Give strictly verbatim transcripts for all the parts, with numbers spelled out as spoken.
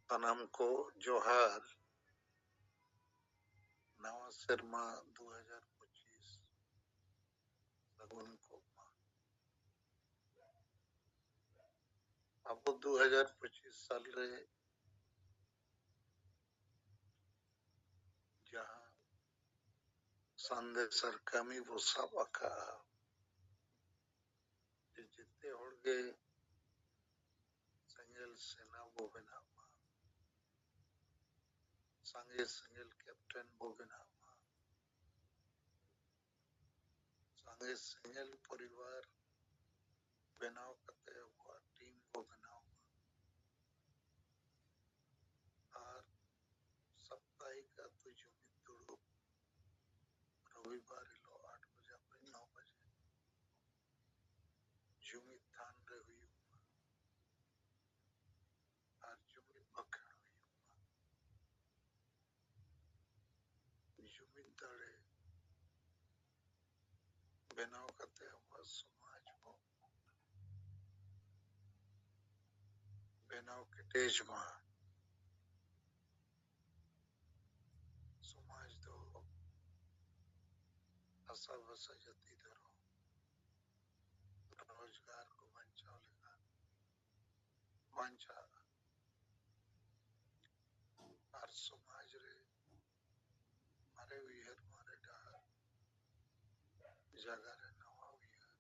ᱥᱟᱱᱟᱢ ᱠᱚ ᱡᱚᱦᱟᱨ᱾ ᱱᱟᱣᱟ ᱥᱮᱨᱢᱟ ᱫᱩ ᱦᱟᱡᱟᱨ ᱯᱚᱸᱪᱤᱥ ᱥᱟᱹᱜᱩᱱ ᱠᱚᱜ ᱢᱟ᱾ ᱟᱵᱚ ᱫᱩ ᱦᱟᱡᱟᱨ ᱯᱚᱸᱪᱤᱥ ᱥᱟᱞ ᱨᱮ ᱡᱟᱦᱟᱸ ᱥᱟᱸᱫᱮᱥ ᱟᱨ ᱠᱟᱹᱢᱤ ᱵᱚ ᱥᱟᱵ ᱟᱠᱟᱫᱼᱟ, ᱡᱮ ᱡᱮᱛᱮ ᱦᱚᱲ ᱜᱮ ᱥᱮᱸᱜᱮᱞ ᱥᱮᱱᱟ ᱵᱚ ᱵᱮᱱᱟᱜ ᱢᱟ, ᱥᱟᱸᱜᱮ ᱥᱮᱸᱜᱮᱞ ᱠᱮᱯᱴᱮᱱ ᱵᱚ ᱵᱮᱱᱟᱜ ᱢᱟ, ᱥᱟᱸᱜᱮ ᱥᱮᱸᱜᱮᱞ ᱯᱚᱨᱤᱵᱟᱨ ᱵᱮᱱᱟᱣ ᱠᱟᱛᱮ ᱟᱵᱚᱣᱟᱜ ᱴᱤᱢ ᱵᱚ ᱵᱮᱱᱟᱣ ᱢᱟ᱾ ᱟᱨ ᱥᱟᱯᱛᱟᱦᱤᱠ ᱟᱹᱛᱩ ᱡᱩᱢᱤᱫ ᱫᱩᱲᱩᱵ ᱨᱚᱵᱤᱵᱟᱨ ᱦᱤᱞᱳᱜ ᱟᱴ ᱵᱟᱡᱟ ᱠᱷᱚᱱ ᱱᱚ ᱵᱟᱡᱮ ᱡᱩᱢᱤᱫ ᱛᱷᱟᱱ ᱨᱮ ᱦᱩᱭᱩᱜ ᱢᱟ ᱟᱨ ᱡᱩᱢᱤᱫ ᱵᱟᱠᱷᱮᱲ ᱦᱩᱭᱩᱜ ᱢᱟ᱾ ᱡᱩᱢᱤᱫ ᱫᱟᱲᱮ ᱵᱮᱱᱟᱣ ᱠᱟᱛᱮ ᱟᱵᱚᱣᱟᱜ ᱥᱚᱢᱟᱡᱽ ᱵᱚ ᱵᱮᱱᱟᱣ ᱠᱮᱴᱮᱡ ᱢᱟ᱾ ᱥᱚᱢᱟᱡᱽ ᱫᱚ ᱵᱷᱟᱥᱟ ᱵᱷᱟᱥᱟ, ᱡᱟᱹᱛᱤ, ᱫᱷᱚᱨᱚᱢ, ᱨᱳᱡᱽᱜᱟᱨ ᱠᱚ ᱵᱟᱧᱪᱟᱣ ᱞᱮᱠᱷᱟᱱ ᱵᱟᱧᱪᱟᱜᱼᱟ᱾ ᱟᱨ ᱥᱚᱢᱟᱡᱽ ᱨᱮ ᱢᱟᱨᱮ ᱩᱭᱦᱟᱹᱨ, ᱢᱟᱨᱮ ᱰᱟᱦᱟᱨ ᱡᱟᱭᱜᱟ ᱨᱮ ᱱᱟᱣᱟ ᱩᱭᱦᱟᱹᱨ,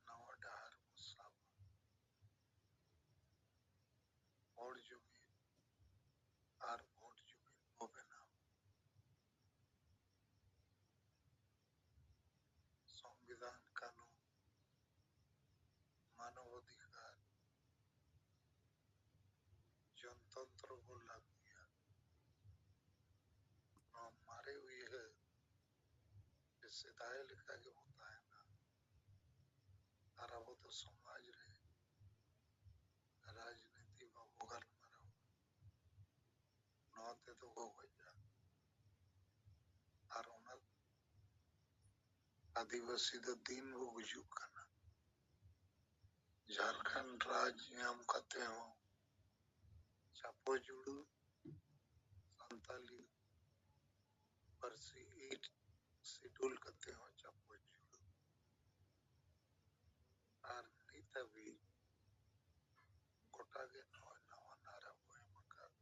ᱱᱟᱣᱟ ᱰᱟᱦᱟᱨ ᱵᱚ ᱥᱟᱵᱟ᱾ ᱦᱚᱲ ᱡᱩᱢᱤᱫ ᱟᱨ ᱵᱷᱳᱴ ᱡᱩᱢᱤᱫ ᱵᱚ ᱵᱮᱱᱟᱣ᱾ ᱥᱚᱝᱵᱤᱫᱷᱟᱱ, ᱠᱟᱹᱱᱩᱱ, ᱢᱟᱱᱚᱵ ᱚᱫᱷᱤᱠᱟᱨ, ᱡᱚᱱᱛᱚᱱᱛᱨᱚ ᱵᱚ ᱞᱟᱹᱜᱩᱭᱟ᱾ ᱱᱚᱣᱟ ᱢᱟᱨᱮ ᱩᱭᱦᱟᱹᱨ ᱡᱮ ᱥᱮᱫᱟᱭ ᱞᱮᱠᱟ ᱜᱮᱵᱚ ᱛᱟᱦᱮᱱᱟ ᱟᱨ ᱟᱵᱚ ᱫᱚ ᱥᱚᱢᱟᱡᱽ ᱨᱮ ᱨᱟᱡᱽᱱᱤᱛᱤ ᱵᱟᱵᱚ ᱜᱟᱞᱢᱟᱨᱟᱣᱟ, ᱱᱚᱣᱟ ᱛᱮᱫᱚ ᱵᱚ ᱜᱚᱡᱼᱟ᱾ ᱟᱨ ᱚᱱᱟ ᱟᱹᱫᱤᱵᱟᱹᱥᱤ ᱫᱚ ᱫᱤᱱ ᱵᱚ ᱜᱩᱡᱩᱜ ᱠᱟᱱᱟ᱾ ᱡᱷᱟᱲᱠᱷᱚᱸᱰ ᱨᱟᱡᱽ ᱧᱟᱢ ᱠᱟᱛᱮ ᱦᱚᱸ ᱪᱟᱯᱚ ᱡᱩᱲᱩ, ᱥᱟᱱᱛᱟᱞᱤ ᱯᱟᱹᱨᱥᱤ eighth schedule ᱠᱟᱛᱮ ᱦᱚᱸ ᱪᱟᱯᱚ ᱡᱩᱲᱩ᱾ ᱟᱨ ᱱᱤᱛ ᱦᱟᱹᱵᱤᱡ ᱜᱚᱴᱟ ᱜᱮ ᱱᱚᱜᱼᱚᱭ ᱱᱟᱣᱟ ᱱᱟᱨᱟ ᱵᱚ ᱮᱢ ᱟᱠᱟᱫ᱾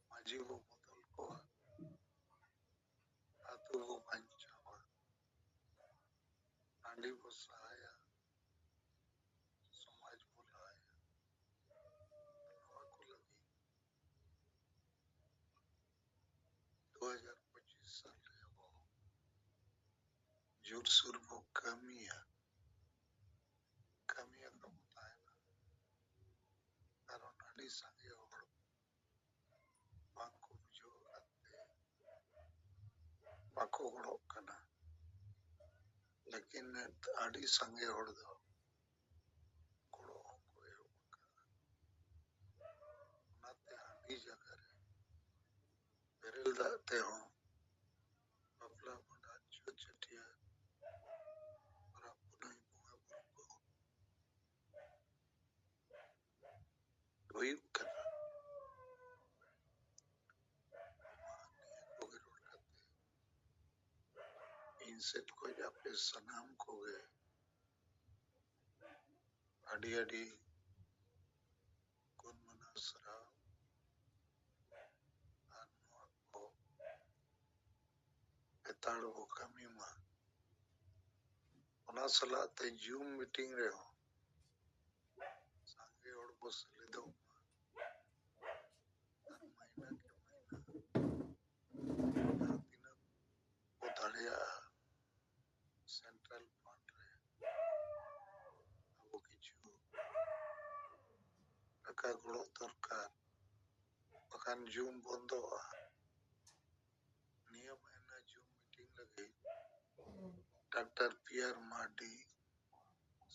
ᱢᱟᱹᱡᱷᱤ ᱵᱚ ᱵᱚᱫᱚᱞ ᱠᱚᱣᱟ, ᱟᱹᱛᱩ ᱵᱚ ᱵᱟᱧᱪᱟᱣᱟ, ᱦᱟᱺᱰᱤ ᱵᱚ ᱥᱟᱦᱟᱭᱟ, ᱥᱚᱢᱟᱡᱽ ᱵᱚ ᱞᱟᱦᱟᱭᱟ᱾ ᱱᱚᱣᱟ ᱠᱚ ᱞᱟᱹᱜᱤᱫ ᱫᱩ ᱦᱟᱡᱟᱨ ᱯᱚᱸᱪᱤᱥ ᱥᱟᱞ ᱨᱮ ᱟᱵᱚ ᱡᱳᱨᱥᱳᱨ ᱵᱚ ᱠᱟᱹᱢᱤᱭᱟ᱾ ᱠᱟᱹᱢᱤ ᱟᱠᱟ ᱵᱚ ᱛᱟᱦᱮᱱᱟ, ᱠᱟᱨᱚᱱ ᱟᱹᱰᱤ ᱥᱟᱸᱜᱮ ᱦᱚᱲ ᱵᱟᱝ ᱠᱚ ᱵᱩᱡᱷᱟᱹᱣ ᱟᱠᱟᱫ ᱛᱮ ᱵᱟᱠᱚ ᱜᱚᱲᱚᱜ ᱠᱟᱱᱟ᱾ ᱞᱮᱠᱤᱱ ᱟᱹᱰᱤ ᱥᱟᱸᱜᱮ ᱦᱚᱲ ᱫᱚ ᱜᱚᱲᱚ ᱦᱚᱸᱠᱚ ᱮᱦᱚᱵ ᱟᱠᱟᱫᱟ᱾ ᱚᱱᱟᱛᱮ ᱦᱟᱺᱰᱤ ᱡᱟᱭᱜᱟ ᱨᱮ ᱵᱮᱨᱮᱞ ᱫᱟᱜ ᱛᱮᱦᱚᱸ ᱵᱟᱯᱞᱟ, ᱵᱷᱟᱸᱰᱟᱱ, ᱪᱷᱩᱛ, ᱪᱷᱟᱹᱴᱭᱟᱹᱨ, ᱯᱚᱨᱚᱵᱽ ᱯᱩᱱᱟᱹᱭ, ᱵᱚᱸᱜᱟ ᱵᱩᱨᱩ ᱠᱚ ᱦᱩᱭᱩᱜ ᱠᱟᱱᱟ᱾ ᱱᱤᱭᱟᱹ ᱠᱚᱜᱮ ᱨᱚᱲ ᱠᱟᱛᱮ ᱤᱧ ᱥᱮᱫ ᱠᱷᱚᱱ ᱟᱯᱮ ᱥᱟᱱᱟᱢ ᱠᱚᱜᱮ ᱟᱹᱰᱤ ᱟᱹᱰᱤ ᱜᱩᱱ ᱢᱟᱱᱟᱣ ᱥᱟᱨᱦᱟᱣ᱾ ᱟᱨ ᱱᱚᱣᱟ ᱠᱚ ᱞᱮᱛᱟᱲ ᱵᱚ ᱠᱟᱹᱢᱤ ᱢᱟ᱾ ᱚᱱᱟ ᱥᱟᱞᱟᱜ ᱛᱮ Zoom meeting ᱨᱮᱦᱚᱸ ᱥᱟᱸᱜᱮ ᱦᱚᱲ ᱵᱚ ᱥᱮᱞᱮᱫᱚᱜ ᱢᱟ᱾ ᱟᱨ ᱢᱟᱹᱦᱱᱟᱹ ᱠᱮ ᱢᱟᱹᱦᱱᱟᱹ ᱡᱟᱦᱟᱸ ᱛᱤᱱᱟᱹᱜ ᱵᱚ ᱫᱟᱲᱮᱭᱟᱜᱼᱟ, central fund ᱨᱮ ᱟᱵᱚ ᱠᱤᱪᱷᱩ ᱴᱟᱠᱟ ᱜᱚᱲᱚ ᱫᱚᱨᱠᱟᱨ, ᱵᱟᱠᱷᱟᱱ Zoom ᱵᱚᱱᱫᱚᱜᱼᱟ᱾ ᱱᱤᱭᱟᱹ ᱢᱟᱹᱦᱱᱟᱹ Zoom meeting ᱞᱟᱹᱜᱤᱫ ᱰᱟᱠᱛᱟᱨ ᱯᱤ ᱟᱨ ᱢᱟᱨᱰᱤ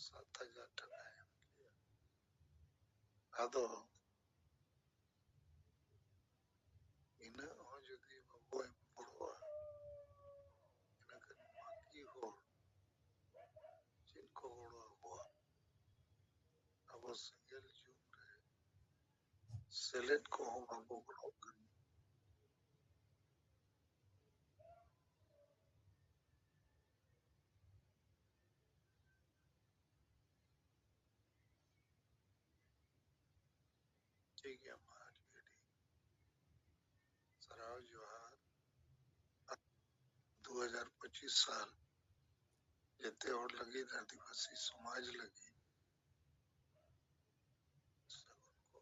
ᱥᱟᱛ ᱦᱟᱡᱟᱨ ᱴᱟᱠᱟᱭ ᱮᱢ ᱠᱮᱜᱼᱟ᱾ ᱟᱫᱚ ᱤᱱᱟᱹᱜ ᱦᱚᱸ ᱡᱩᱫᱤ ᱵᱟᱵᱚ ᱮᱢ ᱜᱚᱲᱚᱜᱼᱟ, ᱤᱱᱟᱹᱠᱷᱟᱱ ᱵᱟᱹᱠᱤ ᱦᱚᱲ ᱪᱮᱫ ᱠᱚ ᱜᱚᱲᱚ ᱟᱵᱚᱣᱟ? ᱟᱵᱚ ᱥᱮᱸᱜᱮᱞ ᱡᱩᱜᱽ ᱨᱮ ᱥᱮᱞᱮᱫ ᱠᱚᱦᱚᱸ ᱵᱟᱵᱚ ᱜᱚᱲᱚᱜ ᱠᱟᱱᱟ᱾ ᱴᱷᱤᱠ ᱜᱮᱭᱟ, ᱢᱟ ᱟᱹᱰᱤ ᱟᱹᱰᱤ ᱥᱟᱨᱦᱟᱣ, ᱡᱚᱦᱟᱨ᱾ ᱫᱩ ᱦᱟᱡᱟᱨ ᱯᱚᱸᱪᱤᱥ ᱥᱟᱞ ᱡᱮᱛᱮ ᱦᱚᱲ ᱞᱟᱹᱜᱤᱫ, ᱟᱹᱫᱤᱵᱟᱹᱥᱤ ᱥᱚᱢᱟᱡᱽ ᱞᱟᱹᱜᱤᱫ ᱥᱟᱹᱜᱩᱱ ᱠᱚ᱾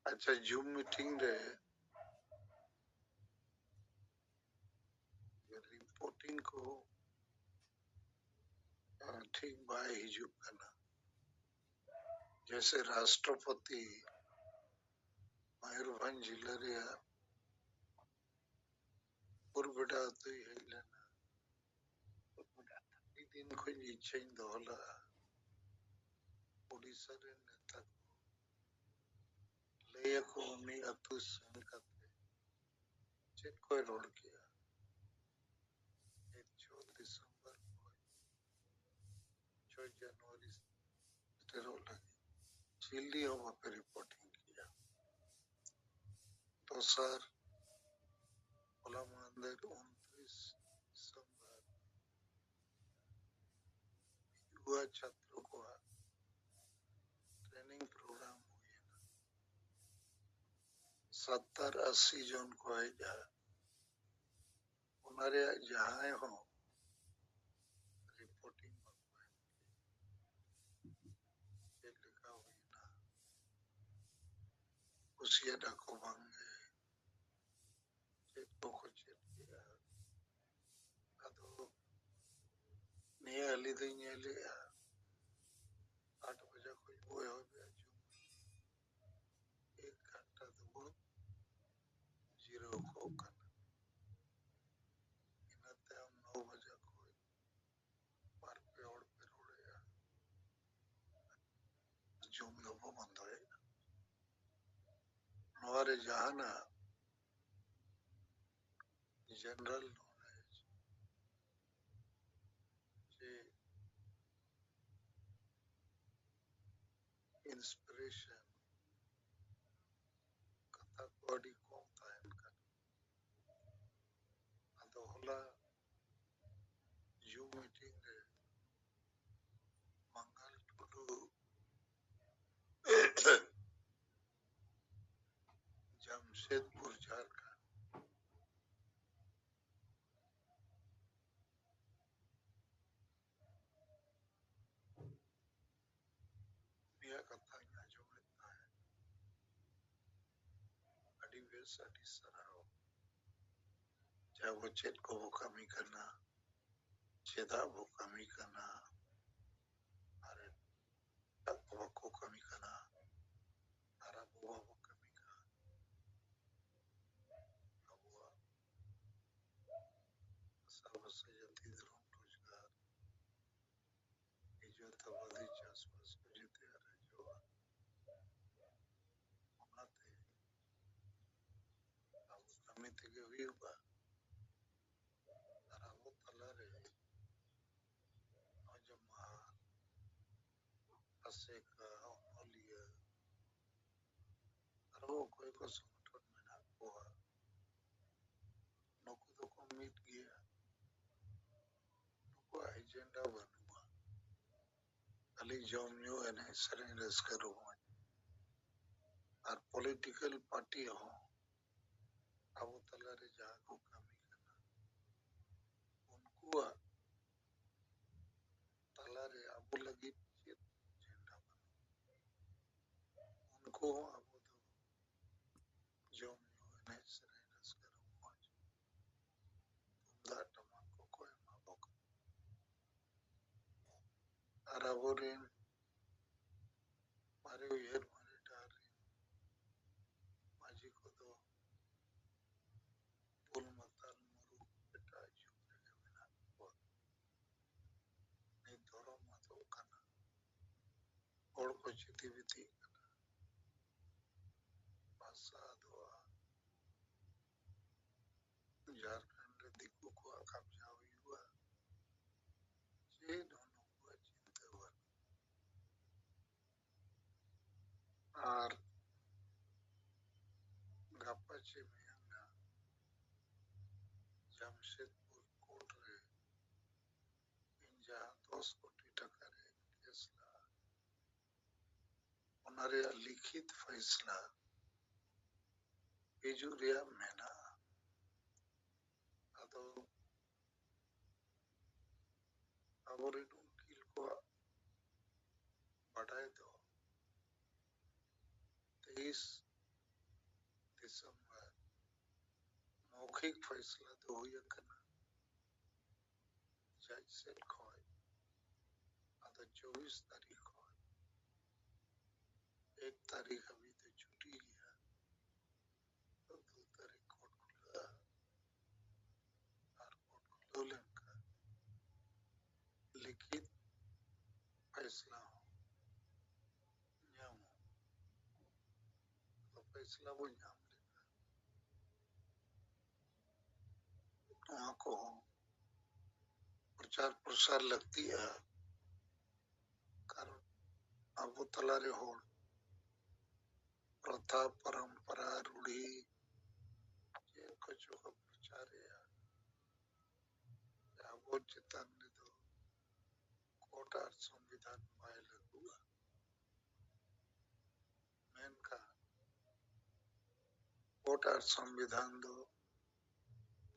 ᱟᱪᱪᱷᱟ, ᱡᱩᱢ ᱢᱤᱴᱤᱝ ᱨᱮ ᱨᱤᱯᱳᱨᱴᱤᱝ ᱠᱚ, ᱟᱸ, ᱴᱷᱤᱠ ᱵᱟᱭ ᱦᱤᱡᱩᱜ ᱠᱟᱱᱟ᱾ ᱡᱮᱭᱥᱮ ᱨᱟᱥᱴᱨᱚᱯᱚᱛᱤ ᱢᱚᱭᱩᱨᱵᱷᱚᱸᱡᱽ ᱡᱤᱞᱟᱹ ᱨᱮᱭᱟᱜ ᱯᱩᱨᱵᱮᱰᱟ ᱟᱹᱛᱩᱭ ᱦᱮᱡ ᱞᱮᱱᱟ᱾ ᱟᱹᱰᱤ ᱫᱤᱱ ᱠᱷᱚᱱ ᱤᱪᱪᱷᱟᱹᱧ ᱫᱚᱦᱚ ᱞᱮᱫᱼᱟ, ᱳᱰᱤᱥᱟ ᱨᱮᱱ ᱱᱮᱛᱟ ᱠᱚ ᱞᱟᱹᱭ ᱟᱠᱚ ᱩᱱᱤ ᱟᱹᱛᱩ ᱥᱮᱱ ᱠᱟᱛᱮ ᱪᱮᱫ ᱠᱚᱭ ᱨᱚᱲ ᱠᱮᱜᱼᱟ᱾ ᱪᱷᱚ ᱰᱤᱥᱮᱢᱵᱚᱨ ᱠᱷᱚᱱ ᱪᱷᱚ ᱡᱟᱱᱩᱣᱟᱨᱤ ᱥᱮᱴᱮᱨᱚᱜ ᱞᱟᱹᱜᱤᱫ ᱪᱤᱞᱤ ᱦᱚᱸ ᱵᱟᱯᱮ ᱨᱤᱯᱳᱨᱴᱤᱝ ᱠᱮᱜᱼᱟ᱾ ᱫᱚᱥᱟᱨ, ᱦᱚᱞᱟ ᱢᱟᱦᱫᱮᱨ ᱩᱱᱛᱨᱤᱥ ᱫᱤᱥᱚᱢ ᱵᱷᱟᱨ ᱭᱩᱣᱟ ᱪᱷᱟᱛᱨᱚ ᱠᱚᱣᱟᱜ ᱴᱨᱮᱱᱤᱝ ᱯᱨᱳᱜᱨᱟᱢ ᱦᱩᱭᱮᱱᱟ᱾ ᱥᱚᱛᱛᱚᱨ ᱟᱥᱤ ᱡᱚᱱ ᱠᱚ ᱦᱮᱡᱼᱟ᱾ ᱚᱱᱟ ᱨᱮᱭᱟᱜ ᱡᱟᱦᱟᱸᱭ ᱦᱚᱸ ᱨᱤᱯᱳᱨᱴᱤᱝ ᱵᱟᱠᱚ ᱮᱢ ᱠᱮᱫᱟ᱾ ᱪᱮᱫ ᱞᱮᱠᱟ ᱦᱩᱭᱱᱟ? ᱠᱩᱥᱤᱭᱟᱫᱟ ᱠᱚ ᱵᱟᱝᱜᱮ? ᱪᱮᱫ ᱠᱚᱠᱚ ᱪᱮᱫ ᱠᱮᱫᱟ? ᱟᱫᱚ ᱱᱤᱭᱟᱹ ᱟᱹᱞᱤᱧ ᱫᱚᱧ ᱧᱮᱞᱮᱫᱼᱟ, ᱟᱴ ᱵᱟᱡᱟ ᱠᱷᱚᱱ ᱵᱚ ᱮᱦᱚᱵᱮᱜᱼᱟ, ᱡᱩᱢ ᱮᱠ ᱜᱷᱚᱱᱴᱟ ᱫᱚᱵᱚ ᱡᱤᱨᱟᱹᱣ ᱠᱚᱜ ᱠᱟᱱᱟ᱾ ᱤᱱᱟᱹ ᱛᱟᱭᱚᱢ ᱱᱚ ᱵᱟᱡᱟ ᱠᱷᱚᱱ ᱵᱟᱨ ᱯᱮ ᱦᱚᱲ ᱯᱮ ᱨᱚᱲᱮᱜᱼᱟ, ᱡᱩᱢ ᱫᱚᱵᱚ ᱵᱚᱱᱫᱚᱭᱮᱫᱼᱟ᱾ ᱱᱚᱣᱟ ᱨᱮ ᱡᱟᱦᱟᱱᱟᱜ ᱡᱮᱱᱟᱨᱮᱞ ᱱᱚᱞᱮᱡᱽ ᱥᱮ ᱤᱱᱥᱯᱤᱨᱮᱥᱚᱱ, ᱠᱟᱛᱷᱟ ᱠᱚ ᱟᱹᱰᱤ ᱠᱚᱢ ᱛᱟᱦᱮᱱ ᱠᱟᱱᱟ᱾ ᱟᱫᱚ ᱦᱚᱞᱟ ᱡᱩᱢ ᱢᱤᱴᱤᱝ ᱨᱮ ᱢᱟᱝᱜᱟᱞ ᱴᱩᱰᱩ, ᱡᱟᱢᱥᱮᱫᱽᱯᱩᱨ, ᱡᱷᱟᱨᱠᱷᱚᱸᱰ, ᱩᱱᱤᱭᱟᱜ ᱠᱟᱛᱷᱟᱧ ᱟᱸᱡᱚᱢᱮᱫ ᱛᱟᱦᱮᱸᱫ᱾ ᱟᱹᱰᱤ ᱵᱮᱥ, ᱟᱹᱰᱤ ᱥᱟᱨᱦᱟᱣ᱾ ᱡᱮ ᱟᱵᱚ ᱪᱮᱫ ᱠᱚᱵᱚ ᱠᱟᱹᱢᱤ ᱠᱟᱱᱟ, ᱪᱮᱫᱟᱜ ᱵᱚ ᱠᱟᱹᱢᱤ ᱠᱟᱱᱟ, ᱟᱨ ᱮᱴᱟᱜ ᱠᱚ ᱵᱟᱠᱚ ᱠᱟᱹᱢᱤ ᱠᱟᱱᱟ, ᱟᱨ ᱟᱵᱚ ᱵᱟᱵᱚ ᱠᱟᱹᱢᱤ ᱠᱟᱱᱟ᱾ ᱟᱵᱚᱣᱟᱜ ᱥᱟᱵᱟᱥᱟ ᱡᱟᱹᱛᱤ ᱫᱷᱚᱨᱚᱢ ᱨᱳᱡᱽᱜᱟᱨ, ᱱᱤᱡᱮᱨ ᱛᱟᱵᱟᱫᱤ ᱪᱟᱥᱵᱟᱥ ᱠᱚ ᱡᱟᱛᱮ ᱟᱨᱮᱡᱚᱜᱼᱟ, ᱚᱱᱟᱛᱮ ᱟᱵᱚ ᱠᱟᱹᱢᱤ ᱛᱮᱜᱮ ᱦᱩᱭᱩᱜᱼᱟ᱾ ᱟᱨ ᱟᱵᱚ ᱛᱟᱞᱟᱨᱮ ᱱᱚᱜᱼᱚᱭ ᱡᱮ ᱢᱟᱦᱟᱞ, ᱟᱥᱮᱠᱟ, ᱚᱱᱚᱞᱤᱭᱟᱹ, ᱟᱨᱦᱚᱸ ᱚᱠᱚᱭ ᱠᱚ ᱥᱚᱝᱜᱚᱴᱷᱚᱱ ᱢᱮᱱᱟᱜ ᱠᱚᱣᱟ, ᱱᱩᱠᱩ ᱫᱚᱠᱚ ᱢᱤᱫ ᱜᱮᱭᱟ᱾ ᱡᱟᱭᱜᱟ ᱵᱟᱹᱱᱩᱜᱼᱟ᱾ ᱠᱷᱟᱹᱞᱤ ᱡᱚᱢ ᱧᱩ, ᱮᱱᱮᱡ ᱥᱮᱨᱮᱧ, ᱨᱟᱹᱥᱠᱟᱹ ᱨᱚᱢᱚᱡᱽ᱾ ᱟᱨ ᱯᱚᱞᱤᱴᱤᱠᱮᱞ ᱯᱟᱨᱴᱤ ᱦᱚᱸ ᱟᱵᱚ ᱛᱟᱞᱟᱨᱮ ᱡᱟᱦᱟᱸ ᱠᱚ ᱠᱟᱹᱢᱤ ᱠᱟᱱᱟ, ᱩᱱᱠᱩᱣᱟᱜ ᱛᱟᱞᱟᱨᱮ ᱟᱵᱚ ᱞᱟᱹᱜᱤᱫ ᱪᱮᱫ ᱡᱮᱱᱰᱟ ᱵᱟᱹᱱᱩᱜᱼᱟ᱾ ᱩᱱᱠᱩ ᱦᱚᱸ ᱟᱵᱚ ᱫᱚ ᱡᱚᱢ ᱧᱩ, ᱮᱱᱮᱡ ᱥᱮᱨᱮᱧ, ᱨᱟᱹᱥᱠᱟᱹ ᱨᱚᱢᱚᱡᱽ, ᱛᱩᱢᱫᱟᱜ ᱴᱟᱢᱟᱠ ᱠᱚᱠᱚ ᱮᱢᱟ ᱵᱚ ᱠᱟᱱᱟ᱾ ᱟᱨ ᱟᱵᱚᱨᱮᱱ ᱢᱟᱨᱮ ᱩᱭᱦᱟᱹᱨ, ᱢᱟᱨᱮ ᱰᱟᱦᱟᱨ ᱨᱮᱱ ᱢᱟᱹᱡᱷᱤ ᱠᱚᱫᱚ ᱵᱩᱞ ᱢᱟᱛᱟᱞ ᱢᱩᱨᱩᱠ ᱮᱴᱟᱜ ᱡᱩᱜᱽ ᱨᱮᱜᱮ ᱢᱮᱱᱟᱜ ᱠᱚᱣᱟ᱾ ᱱᱤᱛ ᱫᱷᱚᱨᱚᱢ ᱟᱫᱚᱜ ᱠᱟᱱᱟ, ᱦᱚᱲ ᱠᱚ ᱪᱤᱛᱤ ᱵᱤᱛᱤᱜ ᱠᱟᱱᱟ, ᱵᱷᱟᱥᱟ ᱟᱫᱚᱜᱼᱟ, ᱡᱷᱟᱲᱠᱷᱚᱸᱰ ᱨᱮ ᱫᱤᱠᱩ ᱠᱚᱣᱟᱜ ᱠᱟᱵᱽᱡᱟ ᱦᱩᱭᱩᱜᱼᱟ, ᱪᱮᱫ ᱦᱚᱸ ᱱᱩᱠᱩᱣᱟᱜ ᱪᱤᱱᱛᱟᱹ ᱵᱟᱹᱱᱩᱜ᱾ ᱟᱨ ᱜᱟᱯᱟ ᱪᱮ ᱢᱮᱭᱟᱝ ᱱᱟᱜ ᱡᱟᱢᱥᱮᱫᱽᱯᱩᱨ ᱠᱳᱨᱴ ᱨᱮ ᱤᱧ ᱡᱟᱦᱟᱸ ᱫᱚᱥ ᱠᱳᱴᱤ ᱴᱟᱠᱟ ᱨᱮ ᱠᱮᱥ ᱞᱟᱜᱼᱟ, ᱚᱱᱟ ᱨᱮᱭᱟᱜ ᱞᱤᱠᱷᱤᱛ ᱯᱷᱟᱭᱥᱞᱟ ᱦᱤᱡᱩᱜ ᱨᱮᱭᱟᱜ ᱢᱮᱱᱟᱜᱼᱟ᱾ ᱟᱫᱚ ᱟᱵᱚᱨᱮᱱ ᱩᱠᱤᱞ ᱠᱚᱣᱟᱜ ᱵᱟᱰᱟᱭ ᱫᱚ ᱛᱮᱭᱤᱥ ᱰᱤᱥᱮᱢᱵᱚᱨ ᱢᱳᱣᱠᱷᱤᱠ ᱯᱷᱟᱭᱥᱞᱟ ᱫᱚ ᱦᱩᱭ ᱟᱠᱟᱱᱟ ᱡᱟᱡᱽ ᱥᱮᱫ ᱠᱷᱚᱱ᱾ ᱟᱫᱚ ᱪᱚᱵᱵᱤᱥ ᱛᱟᱹᱨᱤᱠᱷ ᱠᱷᱚᱱ ᱮᱠ ᱛᱟᱹᱨᱤᱠᱷ ᱦᱟᱹᱵᱤᱡ ᱫᱚ ᱪᱷᱩᱴᱤ ᱜᱮᱭᱟ᱾ ᱫᱩ ᱛᱟᱹᱨᱤᱠᱷ ᱠᱳᱨᱴ ᱠᱷᱩᱞᱟᱹᱜᱼᱟ᱾ ᱟᱨ ᱠᱳᱨᱴ ᱠᱷᱩᱞᱟᱹᱣ ᱞᱮᱱᱠᱷᱟᱱ ᱞᱤᱠᱷᱤᱛ ᱯᱷᱟᱭᱥᱞᱟ ᱦᱚᱸ ᱧᱟᱢᱚᱜᱼᱟ᱾ ᱟᱫᱚ ᱯᱷᱟᱭᱥᱞᱟ ᱵᱚᱱ ᱧᱟᱢ ᱞᱮᱠᱷᱟᱱ ᱱᱚᱣᱟ ᱠᱚᱦᱚᱸ ᱯᱨᱚᱪᱟᱨ ᱯᱨᱚᱥᱟᱨ ᱞᱟᱹᱠᱛᱤᱜᱼᱟ᱾ ᱠᱟᱨᱚᱱ ᱟᱵᱚ ᱛᱟᱞᱟᱨᱮ ᱦᱚᱲ ᱯᱨᱚᱛᱷᱟ, ᱯᱚᱨᱚᱢᱯᱚᱨᱟ, ᱨᱩᱲᱦᱤ ᱪᱮᱫ ᱠᱚᱪᱚ ᱠᱚ ᱯᱨᱚᱪᱟᱨᱮᱜᱼᱟ᱾ ᱟᱵᱚ ᱪᱮᱛᱟᱱ ᱨᱮᱫᱚ ᱥᱚᱝᱵᱤᱫᱷᱟᱱ ᱵᱟᱭ ᱞᱟᱹᱜᱩᱜᱼᱟ᱾ ᱢᱮᱱᱠᱷᱟᱱ ᱠᱳᱰ ᱟᱨ ᱥᱚᱝᱵᱤᱫᱷᱟᱱ ᱫᱚ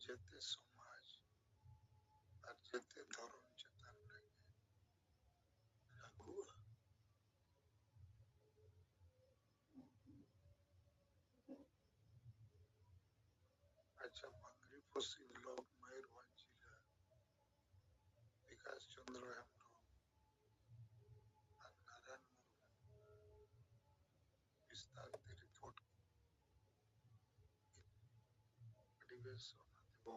ᱡᱮᱛᱮ ᱥᱚᱢᱟᱡᱽ ᱟᱨ ᱡᱮᱛᱮ ᱫᱷᱚᱨᱚᱢ ᱪᱮᱛᱟᱱ ᱨᱮᱜᱮ ᱞᱟᱹᱜᱩᱜᱼᱟ᱾ ᱟᱪᱪᱷᱟ, ᱵᱟᱝᱨᱤᱯᱚᱥᱤ ᱵᱞᱚᱠ, ᱢᱚᱭᱩᱨᱵᱷᱚᱸᱡᱽ ᱡᱤᱞᱟ, ᱵᱤᱠᱟᱥ ᱪᱚᱸᱫᱽᱨᱚ ᱦᱮᱢᱵᱨᱚᱢ ᱟᱨ ᱱᱟᱨᱟᱭᱚᱱ ᱢᱩᱨᱢᱩ ᱵᱤᱥᱛᱟᱨ ᱛᱮ ᱨᱤᱯᱳᱨᱴ᱾ ᱟᱹᱰᱤ ᱵᱮᱥ, ᱚᱱᱟ ᱛᱮᱵᱚ